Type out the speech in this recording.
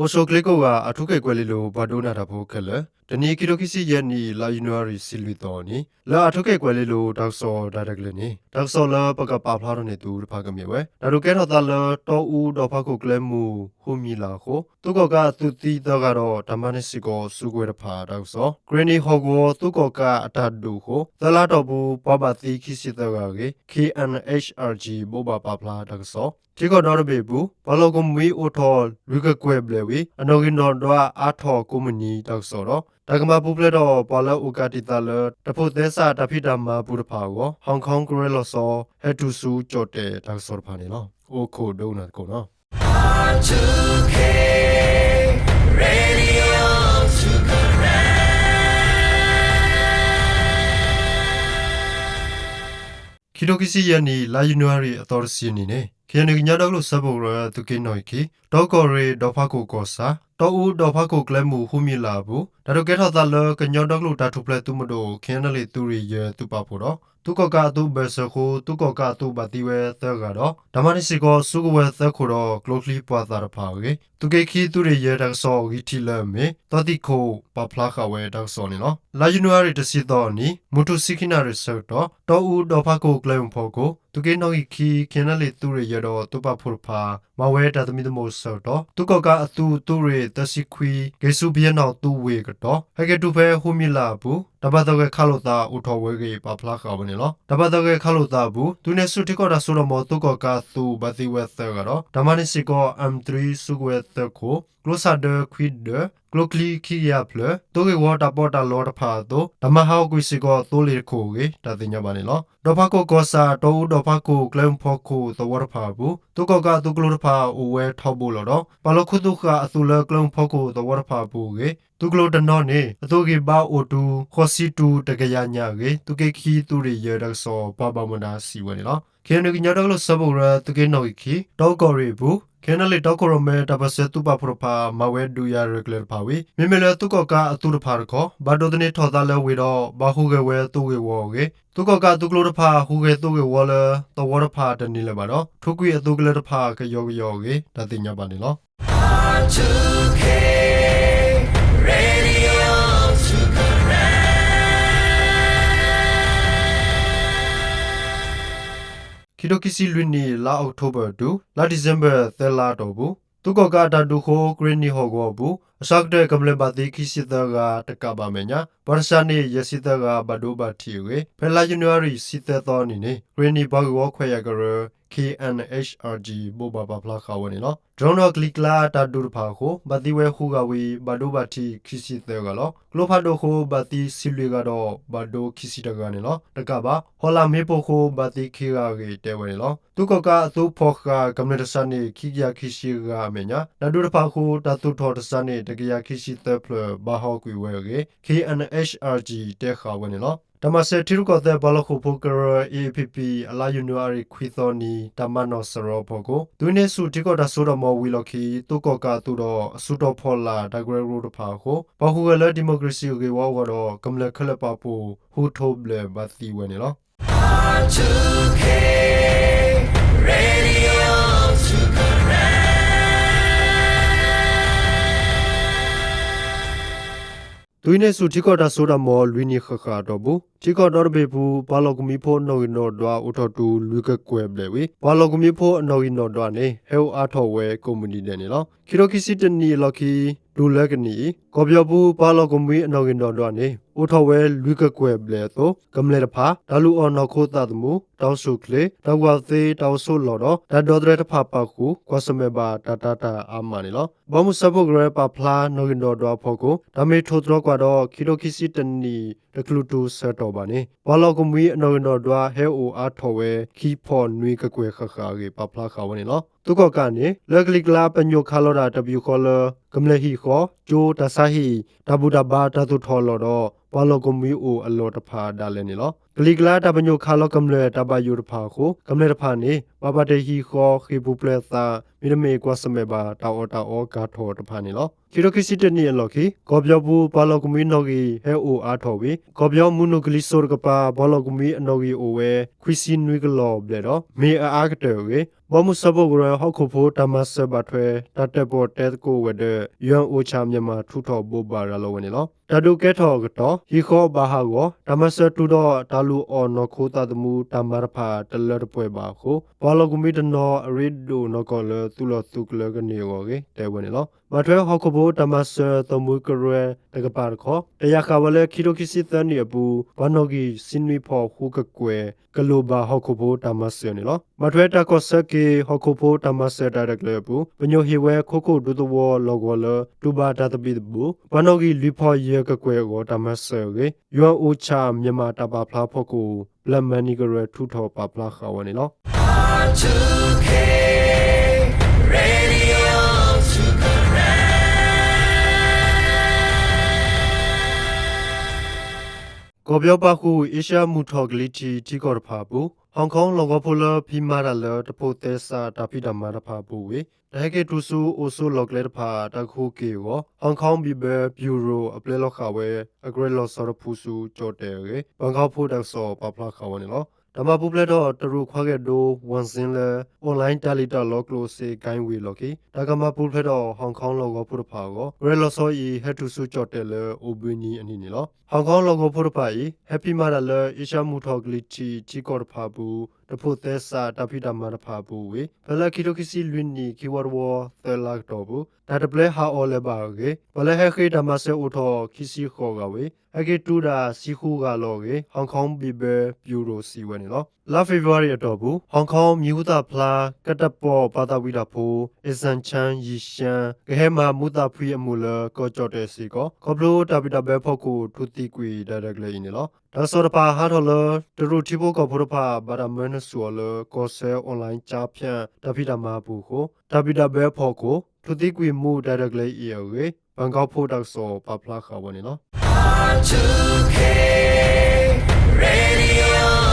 တၢ်ကစီၣ်ချ့ကိးဂၤ အၣ်ထူခ့ၣ်ကွဲၤလ့လိၤ ပှၤဒိကနၣ်တၢ်ဖိခဲလၢာ်, တနံၤအံၤ ခံထိခံဆံယဲၢ်နံၣ် လါယနူၤအါရံၤ ဆံလွံၢ်သီအနံၤ လၢအၣ်ထူခ့ၣ်ကွဲၤလ့လိၤ တၢ်ကစီၣ်တၢ်ရဲၣ်တၢ်ကျဲၤန့ၣ် တၢ်ကစီၣ်လၢပကပာ်ဖျါထီၣ်န့ၢ်သုတဖၣ်ကမ့ၢ်ဝဲ တၢ်ဒုးကဲထီၣ်သးလၢ တီအူဒီၣ်ဖးခိၣ်ကျဲမုၢ် ဟူမံၤလၢ်အဃိ သုးကီၣ်ကးအသုးသံသၢဂၤဒီး တၢ်မၤန့ၢ်စ့ၢ်ကီးစုကဝဲၤတဖၣ်တၢ်ကစီၣ်, ကရ့ၣ်နံၣ်ဟီၣ်ကဝီၤ သုးကီၣ်ကးအတၢ်ဒုးအဃိ သၢလါအတီၢ်ပူၤ ပှၤဘၣ်သံခံဆံသၢဂၤအဂ့ၢ် ခ့ၣ်အဲၣ်အဲၣ်ချ်အၣ်ကၠံ ဘိးဘၣ်ပာ်ဖျါတၢ်ကစီၣ်, ထံကီၢ်ဒီတဘ့ၣ်အပူၤ ပှၤလီၢ်ကမှံအိၣ်ထီၣ်လွံၢ်ကကွဲၢ်ဘျဲၣ်ဝံၤ အနီၣ်ဂံၢ်နီၣ်ဒွးအါထီၣ်ကိးမုၢ်နံၤတၢ်ကစီၣ်ဒီး တၢ်ကမၤပူၤဖျဲးထီၣ်ပှၤလၢအအိၣ်ကးတံာ်သးလၢ တၢ်ဖိးသဲစးတၢ်ဖံးတၢ်မၤအပူၤတဖၣ်အဂီၢ် ဟီၣ်ကီၣ်ကရၢလီၤဆီ ဟဲတုၤဆူကၠီၣ်တဲၣ်တၢ်ကစီၣ်တဖၣ်န့ၣ်လီၤ. အိၣ်ခိးဒိကနၣ်သကိးနီၤ. ခံထိခံဆံယဲၢ်နံၣ် လါယနူၤအါရံၤအသီတဆံနံၤန့ၣ် ခ့ၣ်အဲၣ်ယူၣ် ကညီဒီကလုာ်စၢဖှိၣ်ကရၢ သုးက့နီၣ်ဂံၢ်ခံ တီကီၢ်ရ့ၣ်ဒီၣ်ဖးခိၣ်ကီၢ်ဆၣ် တီအူဒီၣ်ဖးခိၣ်ကျဲမုၢ်ဟူမံၤလၢ်အပူၤ တၢ်ဒုးကဲထီၣ်သးလၢ ကညီဒီကလုာ်တၢ်ထူၣ်ဖျဲးသုးမုၢ်ဒိၣ် ခ့ၣ်အဲၣ်ယူၣ် သုးရ့ၣ်ယဲၢ်သုးပာ်ဖှိၣ်ဒီး သုးကီၣ်ကးအသုးဘၢၣ်စၢၤအဃိ သုးကီၣ်ကးအသုးဘၣ်သံဝဲသၢဂၤဒီး တၢ်မၤန့ၢ်စ့ၢ်ကီးစုကဝဲၤသၢခိၣ်ဒီး ကျိချံပှာ်သၣ်တဖၣ်အဂ့ၢ် သုးက့ခံသုးရ့ၣ်ယဲၢ်တၢ်ကစီၣ်အဂံၢ်ထံးလၢအမ့ၢ် သီသံၣ်ခိၣ် ပာ်ဖျါဃာ်ဝဲတၢ်ကစီၣ်န့ၣ်လီၤ. လါယနူၤအါရံၤတဆံသီအနံၤ မုၢ်ထူၣ်ဆံခံနၣ်ရံၣ်ဆၢကတီၢ် တီအူဒီၣ်ဖးခိၣ်ကျဲမုၢ်ဖီခိၣ် သုးက့နီၣ်ဂံၢ်ခံ ခ့ၣ်အဲၣ်ယူၣ် သုးရ့ၣ်ယဲၢ်ဒီးသုးပာ်ဖှိၣ်တဖၣ် မၤဝဲတၢ်သမံသမိးအဆၢကတီၢ် သုးကီၣ်ကးအသုးသုးရ့ၣ်သၢဆံခွံ က့ၤဆူဘုယဲၢ်နီၣ်သုးဝ့ၢ်အကတီၢ် ဟဲက့ၤတုၤဖဲဟူမံၤလၢ်အပူၤ တၢ်ဘၣ်သဂၢၢ်ခးလိာ်သးအိၣ်ထီၣ်ဝဲအဂ့ၢ် ပာ်ဖျါဃာ်ဝဲန့ၣ်လီၤ. တၢ်ဘၣ်သဂၢၢ်ခးလိာ်သးအပူၤ သုးန့ၢ်ဆူၣ်ထံကီၢ်တၢ်စိတၢ်ကမီၤ သုးကီၣ်ကးအသုးဘၣ်သံဝဲသၢဂၤဒီး တၢ်မၤန့ၢ်စ့ၢ်ကီး အၣ်သရံ စုကဝဲၤသၢခိၣ်, ကျိစၣ်ဒၢခွံဒၢး, ကျိချံခံကယၤဖျၢၣ်, သုးဂ့ၢ်ဝီတၢ်ပီးတၢ်လီတဖၣ်အသိး တၢ်မၤဟးဂီၤကွံာ်စ့ၢ်ကီးသိလ့ၣ်တခိၣ်အဂ့ၢ် တၢ်သ့ၣ်ညါဘၣ်န့ၣ်လီၤ. ဒီၣ်ဖးခိၣ်ကီၢ်ဆၣ် တီအူဒီၣ်ဖးခိၣ်ကျဲမုၢ်ဖီခိၣ်သဝီတဖၣ်အပူၤ သုးကီၣ်ကးအသုးကျိၤတဖၣ်အိၣ်ဝဲထီဘိလီၤဒီး ပာ်လီၤခူသူၣ်ဃာ်အသုးလၢကျဲမုၢ်ဖီခိၣ်သဝီတဖၣ်အပူၤအဂ့ၢ် သုးကျိၤတနီၤန့ၣ် အသုးဂံၢ်ဘါအိၣ်တုၤ ဃိးဆံတုၤတကယၤညါအဂ့ၢ် သုးက့ခံသုးရ့ၣ်ယဲၢ်တၢ်ကစီၣ် ပှၤဘၣ်မူဘၣ်ဒါစံးဝဲန့ၣ်လီၤ. ခ့ၣ်အဲၣ်ယူၣ် ကညီဒီကလုာ်စၢဖှိၣ်ကရၢ သုးက့နီၣ်ဂံၢ်ခံ တီကီၢ်ရ့ၣ်အပူၤ ခ့ၣ်အဲၣ်ယူၣ် တီခိၣ်ရိၣ်မဲ တၢ်ပၢၢ်ဆၢသုးပာ်ဖှိၣ်တဖၣ် မၤဝဲဒုးယၤရဲၣ်ကျဲၤတဖၣ်ဝံၤ မ့မ့ၢ်လၢသုးကီၣ်ကးအသုးတဖၣ်တခီ ဘၣ်ဒိးသန့ၤထီၣ်သးလၢဝ့ၢ်ဒီး ဘၣ်ဟူးဂဲၤဝဲသုးဂ့ၢ်ဝီအဂ့ၢ် သုးကီၣ်ကးအသုးကျိၤတဖၣ် ဟူးဂဲၤသုးဂ့ၢ်ဝီလၢ သဝီတဖၣ်တန့ၢ်လၢၤဘၣ်ဒီး ထုးကွံာ်အသုးကလၢၤတဖၣ်ကယီကယီအဂ့ၢ် တၢ်သ့ၣ်ညါဘၣ်န့ၣ်လီၤ. ခံထိခံဆံလွံၢ်နံၣ် လါအီးကထိဘၢၣ်တုၤ လါဒံၣ်စ့ဘၢၣ် သၢလါအတီၢ်ပူၤ သုးကီၣ်ကးအတၢ်ဒုးအဃိ ကရ့ၣ်နံၣ်ဟီၣ်ကဝီၤအပူၤ အစှၤကတၢၢ်ကမျၢၢ်ဘၣ်သံခံဆံသၢဂၤ တကးဘၣ်အမဲာ်ညါ ပှၤတစှၤန့ၢ် ယဲၢ်ဆံသၢဂၤ ဘၣ်ဒိဘၣ်ထံးအဂ့ၢ် ဖဲလါယနူၤအါရံၤ ဆံသၢသီအနံၤန့ၣ် ကရ့ၣ်နံၣ်ပှၤဂ့ၢ်ဝီခွဲးယာ်ကရၢ ခ့ၣ်အဲၣ်အဲၣ်ချ်အၣ်ကၠံ ဘိးဘၣ်ပာ်ဖျါဃာ်ဝဲန့ၣ်လီၤ. ဒြိဒီးကလံၤကျါတၢ်ဒုးတဖၣ်အဃိ ဘၣ်သံဝဲဃုဂၤဝံၤ ဘၣ်ဒိဘၣ်ထံးခံဆံသၢဂၤလီၤ. ကျိဖးဒိၣ်အဃိ ဘၣ်သံဆံလွံၢ်ဂၤဒီး ဘၣ်ဒိခံဆံတဂၤန့ၣ်လီၤ. တကးဘၣ် ဟီၣ်လာ်မ့ၣ်ပိၢ်အဃိ ဘၣ်သံခံဂၤအဂ့ၢ်တဲဝဲန့ၣ်လီၤ. သုးကီၣ်ကးအသုးဖီၣ်ဃာ် ကမျၢၢ်တစှၤန့ၢ် ခံကယၤခံဆံဂၤအမဲာ်ညါ တၢ်ဒုးတဖၣ်အဃိ တၢ်သူၣ်ထီၣ်တစှၤန့ၢ် တကယၤခံဆံသၢဖျၢၣ် ဘၣ်ဟးဂီၤကွံာ်ဝဲအဂ့ၢ် ခ့ၣ်အဲၣ်အဲၣ်ချ်အၣ်ကၠံ တဲဃာ်ဝဲန့ၣ်လီၤ. တၢ်မၤစၢၤထံရူၢ်ကီၢ်သဲးပှၤလီၢ်ဃိာ်ဖိကရၢ အ့ၣ်အ့ၣ်ပံၤပံၤ အလါယနူၤအါရံၤခွံသီနံၤ တၢ်မၤနီၣ်စရီအဖီခိၣ် သုးဟံးန့ၢ်ဆူၣ်ထံကီၢ်တၢ်စိတၢ်ကမီၤဝံၤအလီၢ်ခံ သုးကီၣ်ကးအသုးဒီးအစုတီၤဖီလာ်တၢ်ကရၢကရိတဖၣ်အဃိ ပှၤဟူးဂဲၤလၢဒံၣ်မိၣ်ကရ့ၣ်စံၣ်အဂ့ၢ်ဝီအဂီၢ်ဒီး ကမျၢၢ်ခဲလၢာ်ပာ်ဖှိၣ် ဃုကထိဘျဲၣ်ဘၣ်သံဝဲန့ၣ်လီၤ. သုးဟံးန့ၢ်ဆူၣ်ထံကီၢ်တၢ်စိတၢ်ကမီၤ လွံၢ်နံၣ်ဃၣ်ဃၣ်အတီၢ်ပူၤ ထံကီၢ်ဒီတဘ့ၣ်အပူၤ ပှၤလီၢ်ကမှံဖိအနီၣ်ဂံၢ်နီၣ်ဒွးအိၣ်ထီၣ်တုၤလွံၢ်ကကွဲၢ်ဘျဲၣ်ဝံၤ ပှၤလီၢ်ကမှံဖိအနီၣ်ဂံၢ်နီၣ်ဒွးန့ၣ် ဟဲအိၣ်အါထီၣ်ဝဲကိးမုၢ်နံၤဒဲးန့ၣ်လီၤ. ခံထိခံဆံတနံၣ်အလီၢ်ခံ တုၤလၢကနံၣ်အံၤ ကီၢ်ပယီၤပူၤ ပှၤလီၢ်ကမှံအနီၣ်ဂံၢ်နီၣ်ဒွးန့ၣ် အိၣ်ထီၣ်ဝဲလွံၢ်ကကွဲၢ်ဘျဲၣ်အသိး ကမျၢၢ်တဖၣ် တၢ်လုၢ်အီၣ်နီၢ်ခိသးသမူ တၢ်အိၣ်ဆူၣ်အိၣ်ချ့ တၢ်ကူၣ်ဘၣ်ကူၣ်သ့ တၢ်အိၣ်ဆိးလီၢ်ဒီး တၢ်ဒီသဒၢတဖၣ်ပာ်ဃုာ် ကွၢ်ဆၢၣ်မဲာ်ဘၣ်တၢ်တာ်တၢ်အါမးန့ၣ်လီၤ. ဘီမုၢ်စၢဖှိၣ်ကရၢပာ်ဖျါနီၣ်ဂံၢ်နီၣ်ဒွးအဖီခိၣ် တၢ်မ့ၢ်ထိၣ်သတြီၤကွၢ်ဒီး ခံထိခံဆံတနံၣ် တချုးတုၤဆၢကတီၢ်ဘၣ်န့ၣ် ပှၤလီၢ်ကမှံအနီၣ်ဂံၢ်နီၣ်ဒွး ဟဲအိၣ်အါထီၣ်ဝဲ ခံဖီၣ်နွံကကွဲၢ်ဃၣ်ဃၣ်အဂ့ၢ် ပာ်ဖျါဃာ်ဝဲန့ၣ်လီၤ. သုးကီၣ်ကးန့ၣ် လၢကလံၤကျါပညိၣ်ခးလီၤတၢ်တပယူာ်ဃီလၢ ကမျၢၢ်ဟံၣ်ဃီ ကၠိ တၢ်ဆါဟံၣ် တၢ်ဘူၣ်တၢ်ဘါ တၢ်သူၣ်ထီၣ်အလီၢ်ဒီး ပှၤလီၢ်ကမှံအိၣ်အလီၢ်တဖၣ်ဒၣ်လဲာ်န့ၣ်လီၤ. ကလံၤကျါတၢ်ပညိၣ်ခးလီၤကမျၢၢ်တၢ်ဘၣ်ယိၣ်တဖၣ်အဃိ ကမျၢၢ်တဖၣ်န့ၣ် ဘၣ်ပာ်တ့ၢ်ဟံၣ်ဃီ ဃ့ၢ်ပူၤဖျဲးသး မ့တမ့ၢ်ကွၢ်ဆၢၣ်မဲာ်ဘၣ် တၢ်အီၣ်တၢ်အီကၤထီၣ်တဖၣ်န့ၣ်လီၤ. ခံကထိခံဆံတၢနံၣ်အလီၢ်ခံ ကီၢ်ပယီၤပူၤ ပှၤလီၢ်ကမှံနီၣ်ဂံၢ်ဟဲအိၣ်အါထီၣ်ဝံၤ ကီၢ်ပယီၤမုၢ်နုာ်ကလံၤစိးတကပၤ ပှၤလီၢ်ကမှံအနီၣ်ဂံၢ်အိၣ်ဝဲ ခွံဆံနွံကလီၢ်ဘျဲၣ်ဒီး မ့ၢ်အအါကတၢၢ်အဂ့ၢ် ဘီမုၢ်စၢဖှိၣ်ကရၢ ဟီၣ်ခိၣ်ဖိတၢ်မၤစၢၤဘၣ်ထွဲ တၢ်တၢၣ်ပီၣ်တဲသကိးဝဲၤဒၢး ယူအၣ်အိၣ်ဆၣ် မြန်မာ ထုးထီၣ်ဘိးဘၣ်ရၤလီၤဝဲန့ၣ်လီၤ. တၢ်ဒုးကဲထီၣ်အကတီၢ် ဟံၣ်ဃီဘၣ်ဟးဂီၤ တၢ်မၤစၢၤတုၤဒီး တၢ်လူၢ်အီၣ်နီၢ်ခိသးသမူ တၢ်မၤတဖၣ်တလၢတပှဲၤဘၣ်အဃိ ပှၤလီၢ်ကမှံတနီၤ အရ့ဒိၣ်နီၢ်ကီၢ်လၢ သုးလီၢ်သုးကလၢကန့ၢ်အဂီၢ်အဂ့ၢ် တဲဝဲန့ၣ်လီၤ. ဘၣ်ထွဲဟီၣ်ခိၣ်ဖိတၢ်မၤစၢၤ သီၣ်မှံကရၢတကပၤတခီ တယာ်ဃာ်ဝဲလၢ ခံကထိခံဆံသၢနံၣ်အပူၤ ပှၤနီၣ်ဂံၢ်ဆံနွံဖီၣ်ဃုကကွဲၢ် ကလိၣ်ဘၣ်ဟီၣ်ခိၣ်ဖိတၢ်မၤစၢၤန့ၣ်လီၤ. ဘၣ်ထွဲတၢ်ကီၢ်ဆၢက့ၤ ဟီၣ်ခိၣ်ဖိတၢ်မၤစၢၤတၢ်ရဲၣ်တၢ်ကျဲၤအပူၤ ပညိၣ်ဟ့ၣ်ဝဲ ခိခိၣ်ဒူသဝီလီၢ်ကဝီၤလၢ တူၢ်ဘၣ်တၢ်သဘံၣ်သဘုၣ် ပှၤနီၣ်ဂံၢ်လွံၢ်ဖီၣ်ယဲၢ်ကကွဲၢ်အဂီၢ် တၢ်မၤစၢၤအဂ့ၢ် ယူအၣ်အိၣ်ဆၣ် မြန်မာ တၢ်ပာ်ဖျါဖီခိၣ် ဘျၢၣ်မၤနံၤကရၢ ထုးထီၣ်ပာ်ဖျါဃာ်ဝဲန့ၣ်လီၤ. ကီၢ်ပယီၤပာ်ဃုာ် အ့ရှါမုၢ်ထီၣ်ကလံၤထံးထံကီၢ်တဖၣ်အပူၤ ဟီၣ်ခီလီၢ်ကဝီၤဖိလၢ ဖံးမၤတၢ်လၢ တဖိးသဲစးတၢ်ဖံးတၢ်မၤတဖၣ်အပူၤဝံၤ တၢ်ဟဲက့ၤတုၤဆူအိၣ်ဆိးလီၢ်ကျဲတဖၣ် တၢ်ကဟူးက့ၤအဂီၢ် Hong Kong People's Bureau အပျဲလီၤဃာ်ဝဲ အကရၢလီၤဆီတဖုဆူ ကၠီၣ်တဲၣ်အဂ့ၢ် ဘန်ကောက်ပို့ တၢ်ကစီၣ်ပာ်ဖျါဃာ်ဝဲန့ၣ်လီၤ. တၢ်မၤပူၤဖျဲးထီၣ်တရူးခွါဂဲၤဒိ Wang Xin လၢ online တၢ်လံၣ်တၢ်လီကျိၣ်စ့ ကၣ်ဝ့ၢ်လီၢ်ခံ တၢ်ကမၤပူၤဖျဲးထီၣ် ဟီၣ်ခီလီၢ်ကဝီၤဖိတဖၣ်အဂီၢ် ကရၢလီၤဆီအံၤ ဟဲတုၤဆူကၠီၣ်တဲၣ်လၢ အိၣ်ဘှံးနံၤအနံၤန့ၣ်လီၤ. ဟီၣ်ခီလီၢ်ကဝီၤဖိတဖၣ်အံၤ ဟဲဖံးမၤတၢ်လၢ အ့ရှါမုၢ်ထီၣ်ကလံၤထံးထံကီၢ်တဖၣ်အပူၤ တဖိးသဲစးတၢ်ဖံးတၢ်မၤတဖၣ်အပူၤဝံၤ ဖဲလၢခံကထိခံဆံလွံၢ်နံၣ် ခံဝီတဝီ သၢလါကတီၢ်အပူၤ တၢ်တပျဲဟးအီၤလၢၤဘၣ်အဂ့ၢ် ပှၤလၢဟဲဃ့တၢ်မၤစၢၤအိၣ်ထီၣ် ခံဆံဃိးဂၤဝံၤ ဟဲက့ၤတုၤဒၣ် ဆံဃုဂၤလီၤအဂ့ၢ် Hong Kong People's Bureau စံးဝဲန့ၣ်လီၤ. လါဖ့ၤဘြူၤအါရံၤအတီၢ်ပူၤ ဟီၣ်ခီမံၤဟူသၣ်ဖျါ ကတၢၣ်ပီၣ်ပှၤသးဝံၣ်တၢ်ဖိ အ့စၣ်ခၠၣ်ယံၣ်ရှၣ် ကဟဲမၤမူးသးဖှံအမူးလၢ ကီၢ်ကၠီၣ်တဲၣ်စ့ၢ်ကီး ခီဖျိတၢ်ဘံၣ်တၢ်ဘၢဖီခိၣ် ထူသံကွံာ်တၢ်ရဲၣ်တၢ်ကျဲၤအံၤန့ၣ်လီၤ. တၢ်ကစီၣ်တဖၣ်ဟးထီၣ်လၢ တရူးထံဖိကီၢ်ဖိတဖၣ် ဘၣ်တၢ်မၢနၢၤဆူၣ်အီၤလၢ ကီၢ်ဆၢ online ကၠါဖၠၣ် တၢ်ဖံးတၢ်မၤအပူၤအဃိ တၢ်ဘံၣ်တၢ်ဘၢဖီခိၣ် ထူသံကွံာ်မူးတၢ်ရဲၣ်တၢ်ကျဲၤအံၤအဂ့ၢ် ဘန်ကောက်ပို့ တၢ်ကစီၣ်ပာ်ဖျါဃာ်ဝဲန့ၣ်လီၤ.